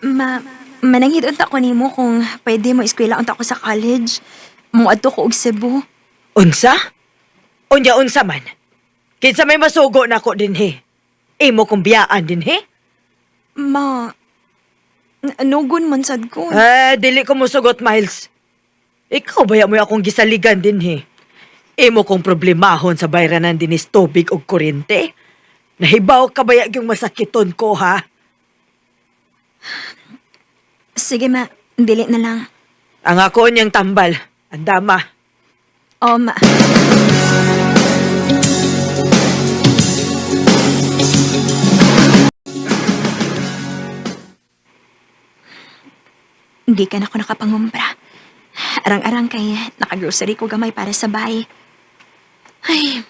Ma, mananghid unta ko nimo kung pwede mo eskwela unta ko sa college. Muadto ko og Cebu. Unsa? Unya unsa man? Kinsa may masugo nako dinhi? Imo kong biyaan dinhi? Ma, nugon man sad ko. Eh, dili ko mosugot, Miles. Ikaw ba mo akong gisaligan dinhi? Imo kong problemahon sa bayranan dinis tubig og kuryente? Nahibaw ka ba yung masakiton ko, ha? Sige ma, dili na lang. Ang ako niyang tambal. Andama. O ma. Hindi ka na ako nakapangumpra. Arang-arang kay nakagrocery ko gamay para sa bahay. Ay,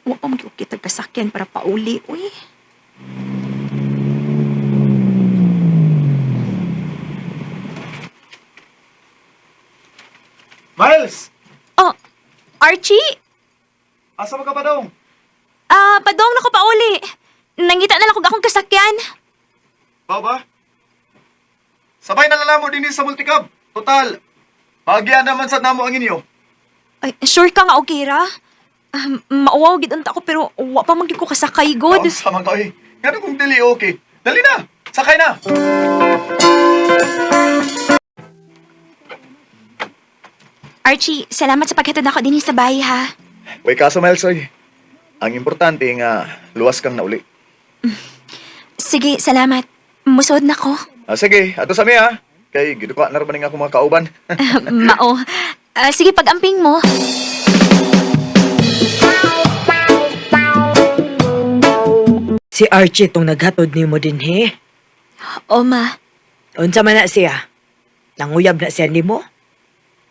wa pa magyukit ang kasakyan para pauli, uy. Miles! Oh, Archie! Asa mo ka pa dong? Ah, padong na ko pauli. Nangita na lang kog akong kasakyan. Ba ba? Sabay na lang mo din sa multicab. Total, bagyan naman sa namo ang inyo. Ay, sure ka nga okay ra? Ah, mauwaw gid unta ko pero wa pa man gyud ko kasakay god. Oh, sama ka eh. Ganun kung dili okay. Dali na! Sakay na! Archie, salamat sa paghatod ako dinhi sa bahay ha. Way kaso Miles oy. Ang importante nga luwas kang nauli. Sige, salamat. Musod na ko. Ah, sige, ato sa mi ha. Kay giduka na ra man nga akong mga kauban. Mao. Ah, sige, pag-amping mo. Si Archie tong naghatod nimo dinhi. O ma, Unsa man na siya? Nanguyab na siya nimo?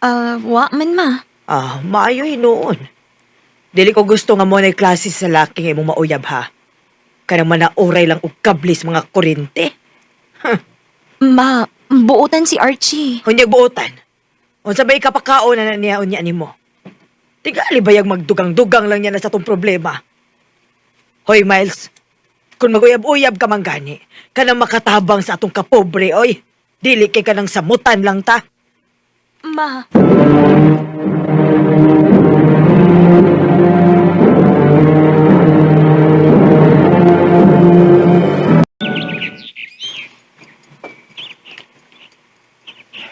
ah, wa man ma. Ah, maayo hinuon. Dili ko gusto nga mo na klase sa laki nga imong mauyab ha. Kanang manauray lang og kablis mga kurente. Ma, buotan si Archie. Hunyag buotan. Unsa ba ikapakaon na na niya unya nimo? Tingali bayag magdugang-dugang lang niya na sa tong problema. Hoy Miles, kung maguyab-uyab ka man gani, kanang makatabang sa atong kapobre, oy. Dili kay kanang samutan lang ta. Ma.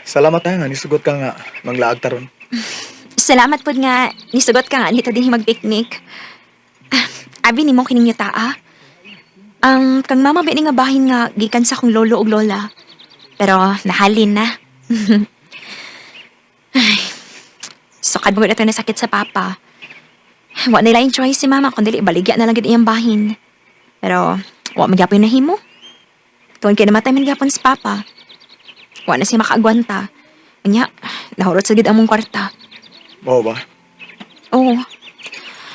Salamat ha, nga nisugot ka nga manglaag taron. Salamat pod nga nisugot ka nga nito din mag-picnic. Ah, abi nimo kining yuta ah. Ang kang mama ba ni nga bahin nga gikan sa akong lolo ug lola. Pero nahalin na. Ay, sukad mo na sakit sa papa. Wa nila yung choice si mama kung dili baligya na lang gid iyang bahin. Pero wa man gyapon nahimo. Tuon kay namatay man gyapon si papa. Wa na siya makaagwanta. Unya, nahurot sa gid among kwarta. Oo ba? Oo.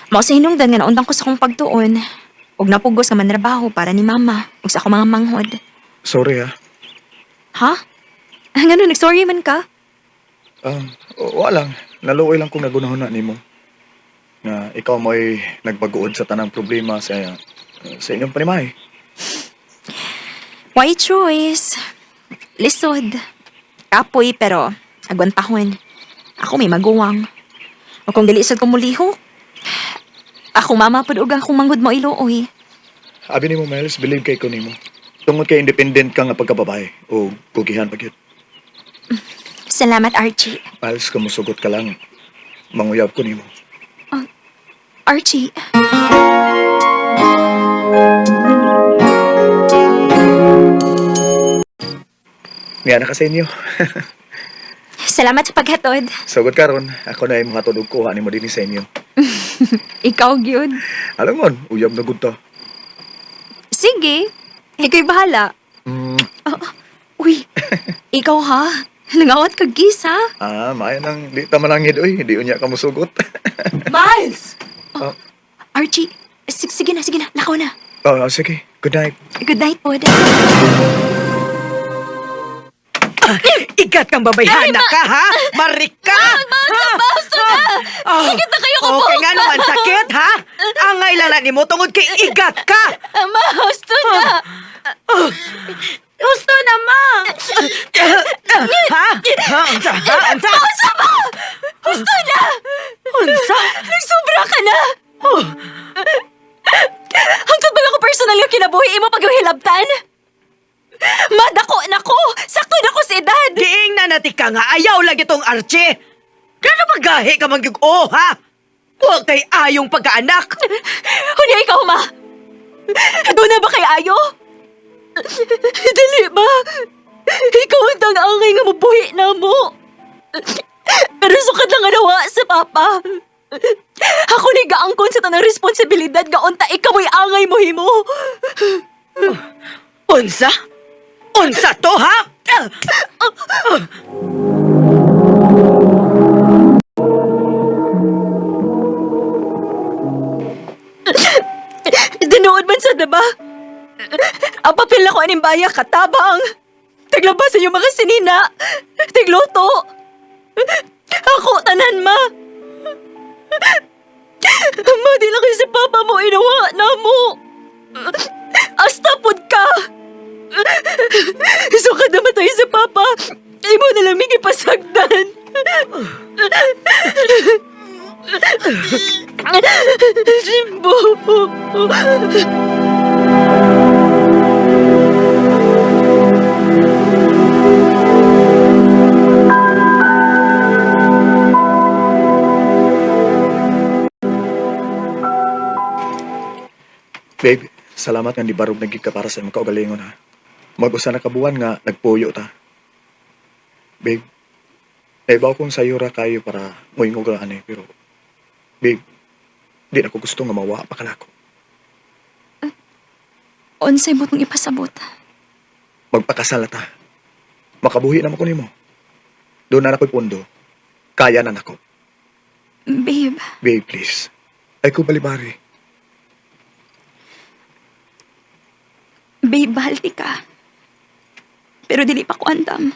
Mao sa hinungdan nga naundang ko sa akong pagtuon. Ug napugos nga manrabaho para ni mama ug sa akong mga manghod. Sorry ha. Ha? Ngano nagsorry man ka? Um, wala lang. Naluoy lang kung nagunahon na nimo. Nga ikaw mo'y nagbaguod sa tanang problema sa inyong panimahe. Why choice? Lisod. Kapoy pero agwantahon. Ako may maguwang. O kung dili sad ko mulihok. Ako mama pud og akong manghod mo iluoy. Abi nimo Miles, believe kay ko nimo. Tungod kay independent ka nga pagkababae o kugihan pa gyud. Salamat Archie. Miles, kumusugot ka lang. Manguyab ko nimo. Archie. Nga na ka sa inyo. Salamat sa paghatod. Sugot karon, ako na imong hatod og kuha nimo dinhi sa inyo. Ikaw gyud. Alam mo, uyab na gud ta. Sige. Ika'y bahala. Mm, Uy, ikaw ha? Nangawat ka gis ha? ah, maayo nang di ta manangid oy, di unya ka musugot. Miles! Archie, sige na, sige na. Lakaw na. Oh, sige. Good night. Good night po. Igat kang babayhana ka, ha? Marik ka! Ha? Ah, Sakit na kayo Okay nga naman, sakit, ha? Angay lang na nimo tungod kay igat ka! Ma, husto na. Husto na, ma. Ha? Ha? Unsa? Ha? Unsa? Unsa ba? Gusto na! Unsa? Nagsobra ka na! Hangtod ba ako personal nga kinabuhi imo pag hilabtan? Madako na ko! Sakto na ko sa edad! Giing na nati ka nga, ayaw lagi tong Archie! Gano magahi ka man gyud oh, ha? Huwag kay ayong pagkaanak! Hunya ikaw, ma! Doon na ba kay Ayo? Dali ba? Ikaw ang tang-angay nga mabuhi na mo. Pero sukat lang nga nawa sa papa. Ako ni gaangkon sa tanang responsibilidad gaunta ikaw mo'y angay mo himo. Unsa? Unsa to, ha? Dinuod man sa diba? Ang papel na ko aning baya katabang. Taglabas sa inyong mga sinina. Tagluto. Ako, tanan ma. Ma, di lang kasi papa mo inawa na mo. Asta pod ka. So kada matay si papa, imo na lang may ipasagdan. Jimbo. Babe, salamat nga ni Barog nagig ka para sa imong kaugalingon ha. Mag-usa na ka buwan nga nagpuyo ta. Babe, naibaw kong sayo ra kayo para moingog ra ani pero babe, di na ko gusto nga mawa pa kanako. Unsay mo itong ipasabot? Magpakasal na ta. Makabuhi na mo ko nimo. Doon na nako'y pundo. Kaya na nako. Babe, Babe, please. Ay ko balibari. babe, bahal ti ka. Pero dili pa ko andam.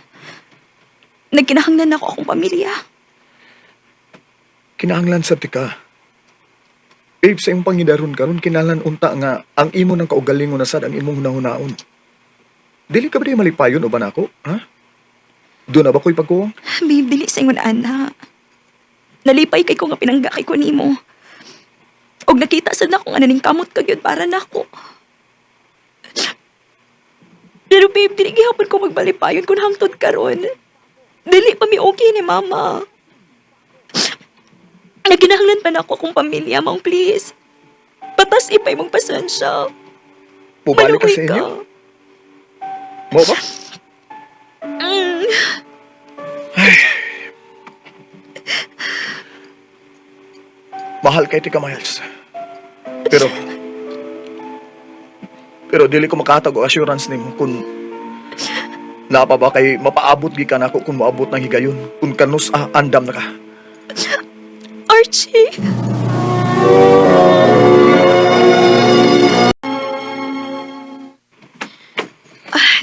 Nagkinahanglan ako akong pamilya. Kinahanglan sa tika. Babe, sa imong pangidaron karon kinahanglan unta nga ang imo ng kaugalingon na sad ang imong hunahunaon. Dili ka ba di malipayon o ba nako? Ha? Doon na ba ko'y pagkuwang? Babe, dili sa ingon ana. Nalipay kay ko nga pinangga kay ko nimo. Og nakita sad nako nga naning kamot ka gyud para nako. Pero babe, dili gihapon ko magbalipayon kung hangtod karon. Dili pa mi okay ni mama. Nagkinahanglan pa nako akong pamilya, mong please. Patas ipay mong pasensya. Mubalik ka Maluoy sa inyo? Mo ba? Mm. Mahal kay tika, Miles. Pero, pero dili ko makahatag og assurance nimo kung napa ba kay mapaabot gikan ako kung moabot ng higayon kung kanus ah, andam na ka. Archie! Ah,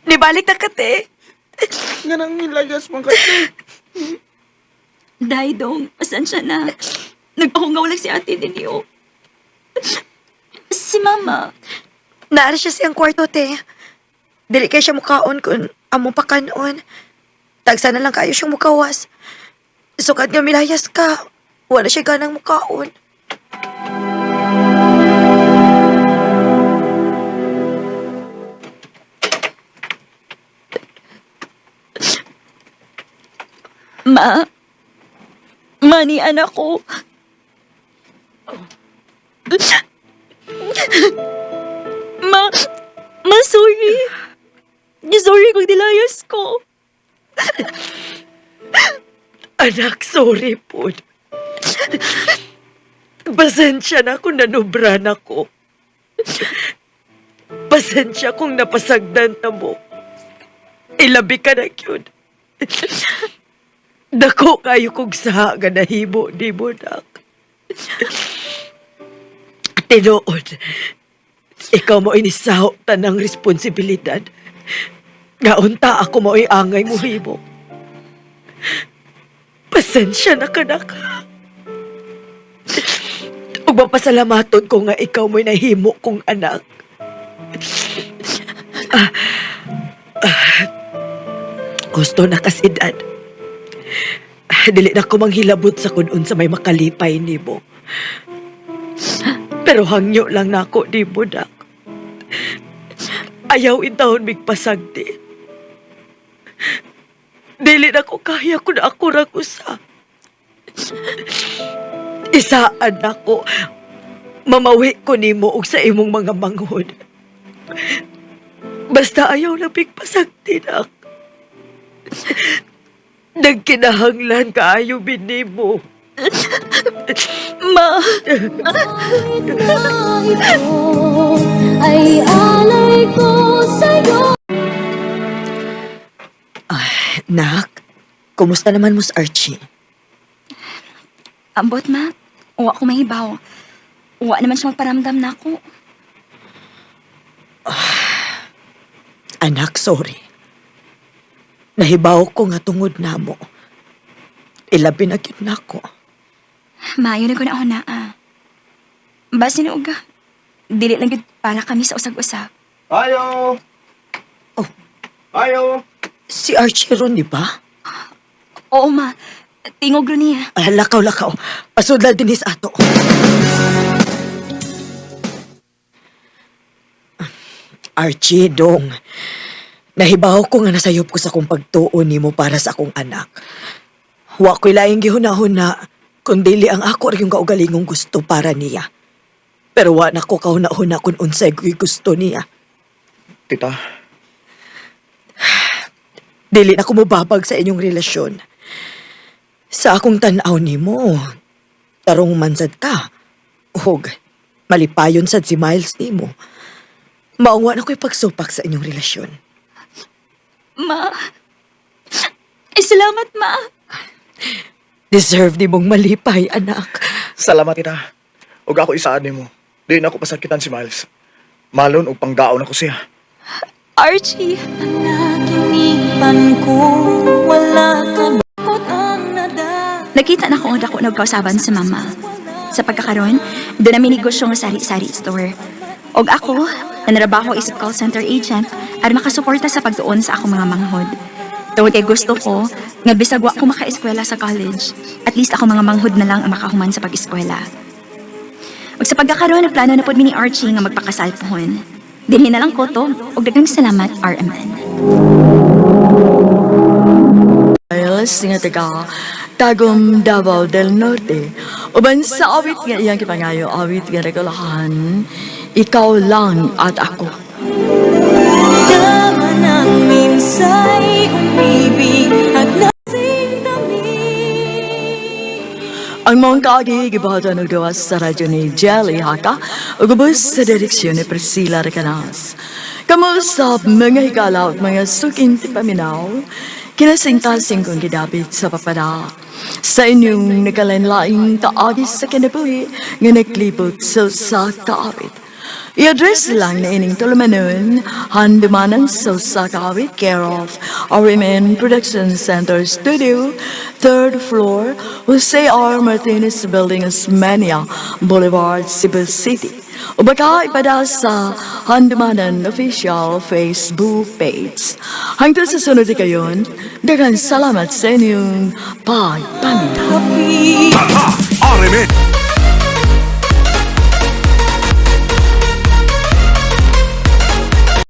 Nibalik na ka, te. Nga nang nilayas man kasi. Day, dong. Pasensya na. Nagpahungaw lang si ate ninyo. Si mama. Naara siya siyang kwarto, te. Dili kay siya mukaon kun amo pa kanon. Tagsa na lang kayo siyang mukawas. Sukad nga milayas ka, wala siya ganang mukaon. Ma. Mani, anak ko. Ma, ma, sorry. Sorry kung nilayas ko. Anak, sorry po. Pasensya na kung nanubra na ko. Pasensya kung napasagdan na mo. Ilabi ka na, yun. Dako kayo kong saha nga nahimo ni mo, nak. Tinuod, ikaw mo inisaho tanang responsibilidad. Nga unta ako mo'y angay mo himo. Pasensya na ka na ka. Ug mapasalamaton ko nga ikaw mo'y nahimo kong anak. Ah, ah. Gusto na kasi, Dad. Dili na ko manghilabot sa kun unsa may makalipay nimo. Pero hangyo lang nako nimo, dak. Ayaw intawon migpasagdi. Dili na ko kaya kun ako ra usa. Isaan nako mamawi ko nimo og sa imong mga manghod. Basta ayaw lang migpasagdi, dak. Nagkinahanglan kaayo binimo. Ma! Ay alay ko sa'yo. Nak, kumusta naman mo si Archie? Ambot, ma. Uwa ko mahibaw. Uwa naman siya magparamdam na ako. Anak, sorry. Nahibaw ko nga tungod namo. Ilabi na gyud nako. Maayo na ko na ako na, ah. Basin uga. Dili lang gyud para kami sa usag-usag. Ayo! Oh. Ayo! Si Archie ron, di ba? Oo, ma. Tingog ro niya. Ah, lakaw, lakaw. Pasudla din sa ato. Archie, dong. Nahibaw ko nga nasayop ko sa akong pagtuo nimo para sa akong anak. Wa ko'y laing gihuna-huna, kundi ang ako rin yung kaugalingong gusto para niya. Pero wa na ko kahuna-huna kung unsay ko'y gusto niya. Tita, Dili na ko mobabag sa inyong relasyon. Sa akong tan-aw nimo, tarong man sad ka. Ug malipayon sad si Miles nimo. Maunga na ko'y pagsupak sa inyong relasyon. Ma. Ay, salamat, ma. Deserve nimong malipay, anak. Salamat, tita. Ug ako isaan nimo. Di na ako pasakitan si Miles. Malon og panggaon ako siya. Archie. Panaginipan ko, wala ka bakot ang nada. Nakita na ko ang dako nagkausaban sa mama. Sa pagkakaroon, doon namin negosyo nga sari-sari store. Og ako, nanrabaho isip call center agent aron makasuporta sa pagtuon sa akong mga manghod. Tungod kay gusto ko, nga bisag wa ko makaeskwela sa college, at least ako mga manghod na lang ang makahuman sa pag-eskwela. Ug sa pagkakaroon, nagplano na pod mi ni Archie nga magpakasal pohon. Dinhi na lang ko to, ug daghang salamat, RMN. Miles nga taga Tagum Davao del Norte. Uban sa awit nga iyang gipangayo, awit nga nagulahan, ikaw lang at ako. Tama ng minsa'y umibig at nasing tamis. Ang mong kaagi gibahatan og gawas sa radyo ni Jelly Haka ug ubos sa direksyon ni Priscilla Recanas. Kamo sa mga higala at mga suking tipaminaw, kinasingkasing kong gidapit sa papada. Sa inyong nagkalain-laing kaagi sa kinabuhi nga naglibot sa usa ka awit. I-address lang na ining tulumanon, handumanan sa usa ka awit, care of RMN Production Center Studio, third floor, Jose R. Martinez Building, Osmeña Boulevard, Cebu City. O baka ipada sa Handumanan Official Facebook page. Hangtod sa sunod kayon, daghang salamat sa inyong pagpaminaw. Kapit.